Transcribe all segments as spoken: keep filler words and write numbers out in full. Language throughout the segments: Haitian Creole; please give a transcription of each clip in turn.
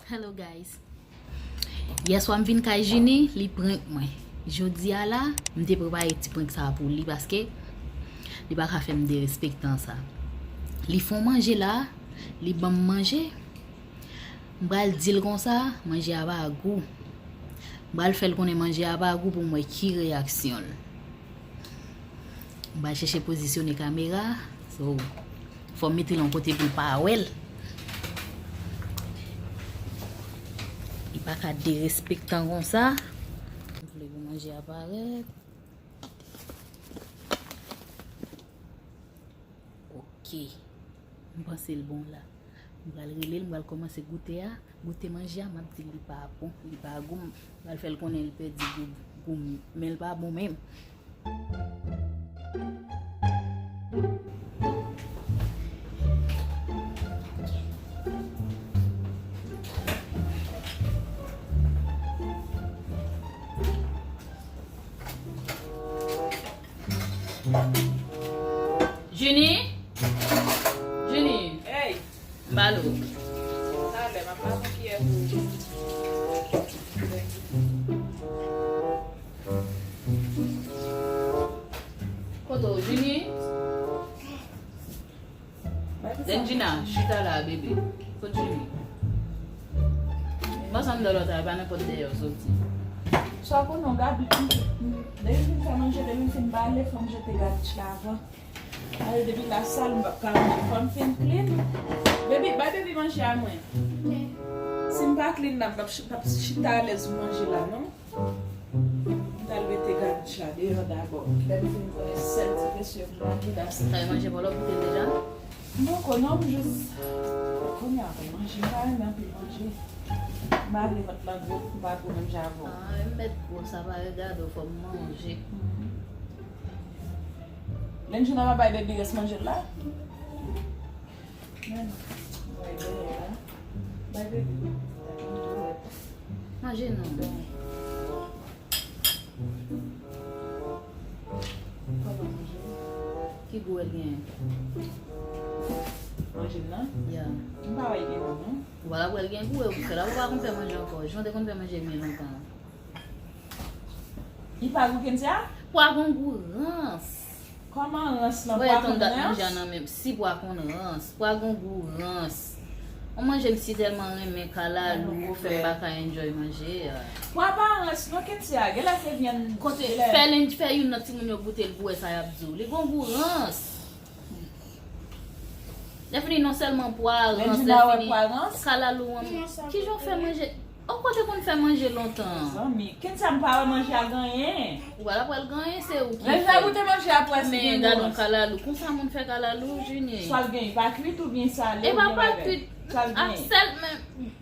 Hello guys. Yèswa m vin kay Junie, li prank mwen. Jodi a la, m te prepare ti prank sa pou li paske li pa ka fè m derespektan sa. Li fè yon manje la, li ban m manje. M pral di l konsa, manje a pa gou. M pral fè l konnen manje a pa gou pou m wè ki reyaksyon l. M pral chèche pozisyone kamera. So, fò m mete l yon kote pou l pa wè l. Li pa ka derespektan konsa. M vle pou manje a parèt. Ok. M panse l bon la. M pral rele l, m pral kòmanse goute a. Goute manje a, m ap di l li pa bon, li pa gou. M pral fè l konnen li pèdi gou, gou, men l pa bon menm. Junie? Junie? Hey! M ba l ou. Talè, m ap ba w kiyè pou ou. Kote w, Junie? Lendjina, chita la, bebe. Kot Junie? M ansanm dòlòta, e pa nenpòt dèyè w soti. Sa w konnen, w gade, depi m fin fè manje, depi m fin bale, fò m jete gad la avan. Ale depi lasal, m p ap ka manje. Fò m fin clean. Baby, bay baby manje a mwen. Si m pa clean la, m p ap chi-, p ap chita alèz pou manje la, non. M t al mete gad la deyò dabò. Lè m fin voye sèl ti mesye m nan bouda sa. Sa e manje pa w la goute l deja? M poko non, m jis kounye a pou manje. M pa renmen anpil manje. M ale vant lan gwo, m pa gwo menm jan avè w. Ah, m mèt gwo, sa pa regade w, fò m manje. Lendjina pa bay baby rès manje l la? Men non. Bay baby la. Bay baby. Manje non. Ki gou el genyen? Manje m nan? Ya. M pa wè l gen gou non. Ou pa wè l gen gou, e ou fè la, ou pa konn fè manje ankò. Jan w te konn fè manje byen lontan. Li pa gou Kensia? Pwa gon gou rans. Kòman rans lan? Pwa konn rans? Manje a nan menm. Si pwa konn rans, pwa gon gou rans. Yon manje m si tèlman renmen kalalou, fè m pa ka enjoy manje a. Pwa pa rans non Kensia, genlè se vyann. Kote, fè len, fè youn nan timoun yo goute l pou wè sa y ap di w. Li gon gou rans. Lè fini non sèlman pwa rans, lè fini kalalou an. Kijan w fè manje? Ou kote konn fè manje lontan? Zanmi, Kensia m pa wè manje a ganyen. Ou pa la pral ganyen, se ou ki fè. Men fè goute manje a pou wè si gen gou rans. Men gad yon kalalou. Konsa moun fè kalalou, Junie. Sa l genyen, pa kwit oubyen sale oubyen bagay? E pa pa kwit. Sa l genyen. Ak sèl, men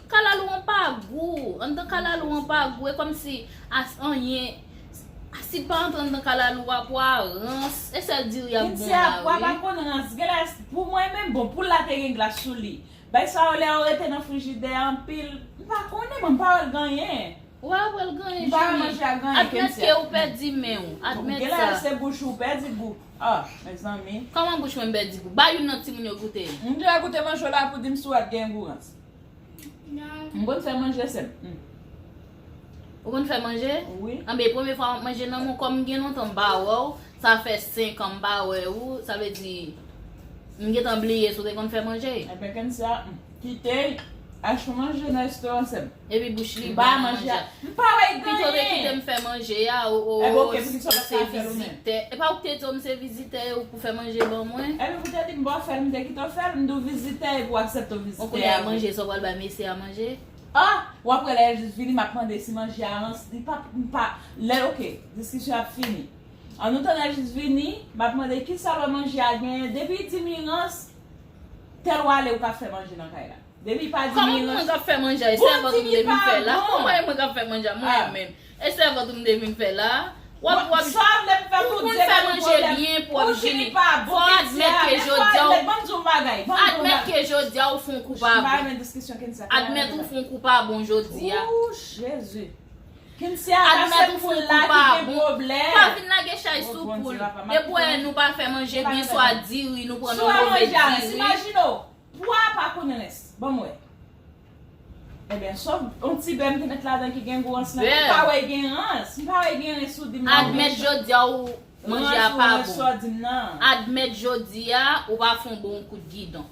kalalou an pa gou. Anndan kalalou an pa gou. E kòmsi as anyen, asid pa antre anndan kalalou a, pwa rans. E sèl diri ak bon la, wi. Kensia, pwa pa konn rans. Genlè, pou mwen menm, bon, poul la te gen glas sou li. Bay sa yo lè yo rete nan frijidè anpil, m pa konnen, mwen m pa wè l ganyen. Ou pa wè l ganyen, Junie. M pa wè manje a ganyen, Kensia. Admèt ke ou pèdi men w. Admèt sa. Genlè se bouch ou pèdi gou. Ah, mezanmi. Kòman bouch mwen pèdi gou? Ba youn nan timoun yo goute. M te goute manje w la pou di m si w wè l gen gou rans. M konn fè manje, sè m. Hmm. Ou konn fè manje? Wi. Anben, premye fwa m ap manje nan men w, kòm m gen lontan m pa wè w, sa fè senk an m pa wè w, sa vle di, m gentan bliye si w te konn fè manje. Enben, Kensia, hmm, kite, achte manje nan restoran, sè m. Epi bouch li ba manje a. M pa wè l ganyen. Pito te kite m fè manje a, o, o, o, se vizitè. E pa ou ki te di w m se vizitè e ou pou fè manje ban mwen? Epi pou te di m ba w fè l, m te kite w fè l, m di w vizitè epi w aksepte w vizitè a. Ou konnen manje, sa w pral bay mesye a manje? Ah, w ap wè lè l jis vini, m ap mande si manje a rans, li pa, m pa, lè, oke, diskisyon ap fini. An nou tann lè l jis vini, m ap mande kisa lè manje a genyen, depi l di m li rans, tèl w ale ou ka fè manje nan kay la. Depi pa di m li rans. Kòman pou mwen k ap fè manje a? E sèvant ou m te vin fè la? Kòman mwen k ap fè manje a? Mwen menm. E sèvant ou m te vin fè la? W ap, w ap, ou konn fè manje byen pou w ap jene. Fò w admèt ke jodi a ou, admèt ke jodi a ou fè yon kou pa bon. Admèt ou fè yon kou pa bon jodi a. Admèt ou fè yon kou pa bon. Pa vin lage chay sou poul. Depi w wè nou pa fè manje byen, swa diri, nou pran yon move diri. Pwa pa konn rens. Ban m wè. Ebyen, sòf yon ti bè m te met ladan ki gen gou rans lan. M pa wè gen rans. M pa wè gen rans ou di m nan bouch. Admèt jodi a ou manje a pa bon. Admèt jodi a ou pa fè yon bon kout gidon.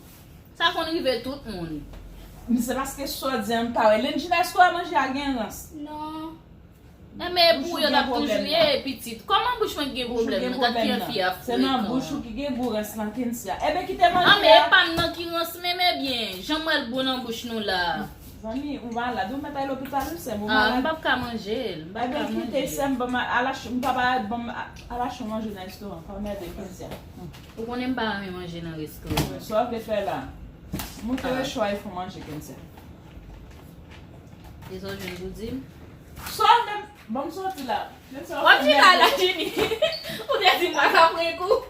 Sa konn rive tout moun. Men se paske sòdi an m pa wè. Lendjina, èske w wè manje a gen rans? Non. Enben, e pou yo t ap toujou ye, pitit. Kòman bouch mwen gen pwoblèm nan? Gad kijan fi a frekan. Se nan bouch ou ki gen gou rans lan, Kensia. Enben, kite manje a. Anben, e pa m nan ki rans menm, ebyen. Jan m wè l bon nan bouch nou la. Zanmi, ou malad, ou mèt al lopital, wi, sè m, ou malad. Ah, m p ap ka manje l, m p ap ka manje l. Ebyen, kite, sè m, ban m al achte, m papa ban m al achte manje nan restoran, pa mède, Kensia. Ou konnen m pa renmen manje nan restoran. Sa w vle fè la? Moute recho a e fè manje, Kensia. E sa w jwenn pou di m? Sa w menm, ban m soti la. W ap vin la, la, Jenny. Ou te di m pa ka pran kou.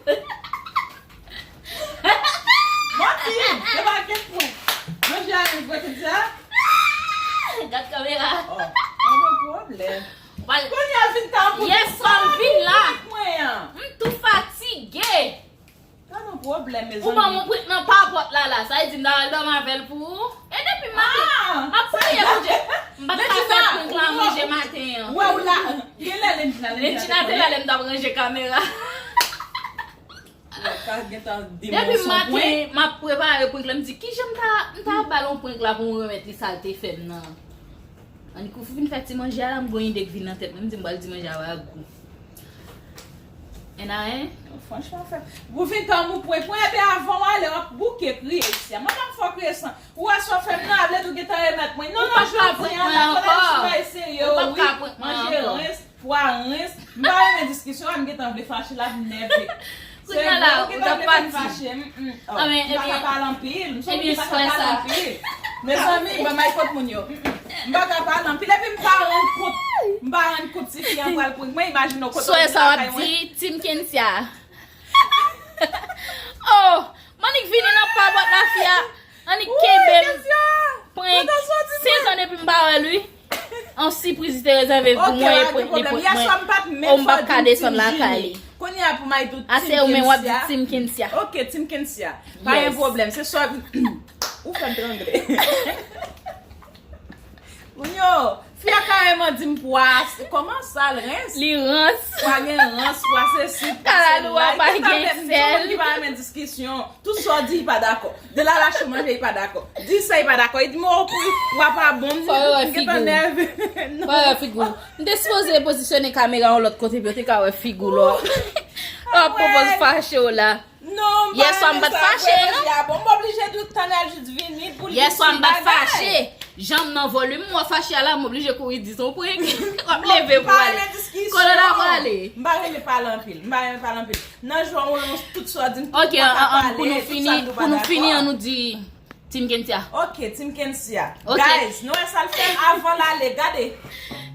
Manti, se pa gen pwen. Manje a, mwen te di sa. Gad kamera. Oh, pa gen pwoblèm. Kounye a vin ta pou yes, pa m vin la. M tou fatige. Pa gen pwoblèm, mezanmi. Ou ban m yon prank nan papòt la, la. Sa vle di m ta al dòmi avè l pou ou? E depi maten, m ap priye pou Dye. M pa t ka fè prank la manje maten an. Wè ou la. Genlè Lendjina, Lendjina te la lè m t ap ranje kamera. Depi maten, m ap prepare prank la. M di, kijan m ta, m ta ba l yon prank la pou m remèt li sa l te fè m nan. Annik ou fin fè ti manje a la, m gon ide k vin nan tèt mwen. M di m pral di manje a va gou. Enn a en. Franchman, fè. Ou vin tann ou pwen, pwen, epi avan w ale, w ap bouke kriye isi a. Mwen pa m fò kriye san. Ou wè sa w fè m nan, a vle di w gentan remèt mwen. Non, non, jodi a la, fòk nou serye, wi. Manje rens, pwa rens. M pa renmen diskisyon, m gentan vle fache la, m nève. Kounye a la, ou t ap pati. M pa ka pale anpil. M sanble m pa ka pale anpil. Mezanmi, ban m kot moun yo. M pa ka pale anpil. Epi m pa rann kont. M pa rann kont si fi an pral prank mwen. Imajine w kote w vin lakay mwen. Swè sa w ap di, Team Kensia. Oh, m annik vini nan papòt la fi a. Annik kenbe m. Prank. Se jan depi m pa wè l, wi. Yon sipriz li te rezève pou mwen e prank li prank mwen. Oh, m p ap ka desann lakay li. Kounye a pou m al di Team Kensia. Ase ou menm w ap di Team Kensia. Ok, Team Kensia. Pa gen pwoblèm. Se swa ou fè m trangle. Moun yo, fi a kareman di m pwa, kòman sa l rens? Li rans. Pwa gen rans, pwa se si, pwa se lay. Kalalou a pa gen sèl. Ki pa renmen diskisyon. Tout sa w di, li pa dakò. De la lache manje, li pa dakò. Di sa, li pa dakò. Li di m, o, pou, pou w pa bon, m di, m gentan nève. Fò yo wè figi w. M te sipoze pozisyone kamera yon lòt kote pou yo te ka wè figi w lò. Lò ap pwopoze fache w la. Non, m pa renmen sa, vre, non. Jodi a, bon, m oblije di w tann al jis vini pou l di ti bagay. Yèswa m pa t fache. Jan m nan volim, m wè fache a la, m oblije kouri di se yon prank. W ap leve pou ale. Kote w ta prale? M pa renmen pale anpil. M pa renmen pale anpil. Nan jou a, ou lanse tout sa w di m, tout pa ka pale, tout sa m di w pa dakò. Ok, pou nou fini, pou nou fini, an nou di Team Kensia. Ok, Team Kensia. Ok. Guys, nou wè sa l fè m avan l ale, gade.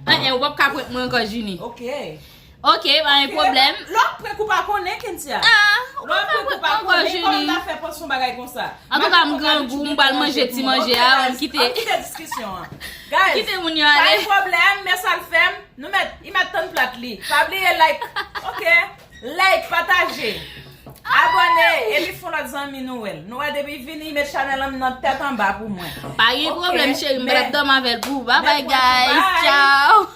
An, an, ou p ap ka prank mwen ankò, Junie. Ok. Ok, pa gen pwoblèm. Lè w ap prank ou pa konnen, Kensia. Ah, ou pa prank mwen ankò, Junie. Lè w ap prank ou pa konnen, kòman w ta fè panse yon bagay konsa? Antouka, m grangou, m pral manje ti manje a, ann kite. Ann kite diskisyon an. Guys, kite moun yo ale. Pa gen pwoblèm, men sa l fè m. Nou mèt, li mèt tann plat li. Pa bliye like. Ok. Like, pataje. Abòne, epi fè yon lòt zanmi nou wè l. Nou wè depi vini, li met chanèl an nan tèt anba pou mwen. Pa gen pwoblèm, cheri, m pral dòmi avè l pou ou. Bye bye, guys. Ciao.